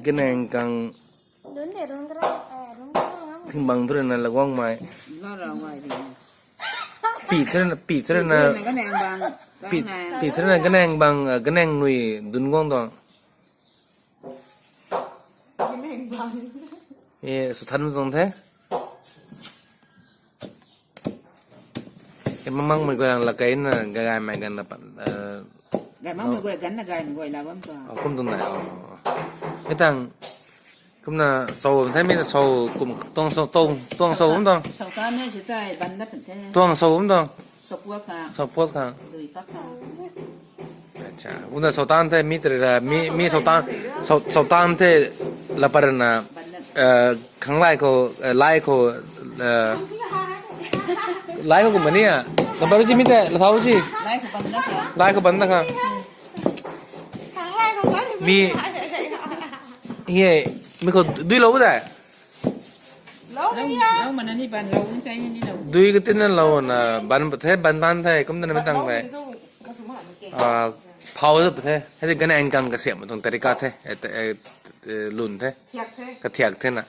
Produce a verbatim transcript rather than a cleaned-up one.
Ganeng kang thingbang thu rui na laguangmei. Pi thu rui na, pi thu rui na, pi thu rui na ganeng bang, ganeng nui dun guang tuang. E, sw than tuang the. E, mamang mei guay lang la kei na, gagaymei ganv na pat, e, gay mamang mei guay ganv na gaymei guay la bam ta. Kum tuang na, o. Mi tang, kumna sou the, mi na sou, kum, tuang sou, tuang, tuang sou, kum tuang. Sou ta ne, si tai, ban da pun the. Tuang sou, kum tuang. Sou puat kha. Sou puat kha. Dui pak kha. Acha, kumna sou tan the, mi tari ra, mi, mi sou tan, sou, sou tan the, la par na, e, khang lai khou, e, lai khou, e, lai khou kum ni a. Number ji mi te, la thau ji. Lai khou ban da kha. Lai khou ban da kha. Mi, ye, mi khou dui lou da. Lou mana ni ban lou ni kai ni lou. Dui ka tin na lou na ban pa the, ban tan the, kum na mi tang the. A, phau pa the. Hei ganeng kang kasiam tuang tarika the. E, e, e, lun the. Kathiak the na.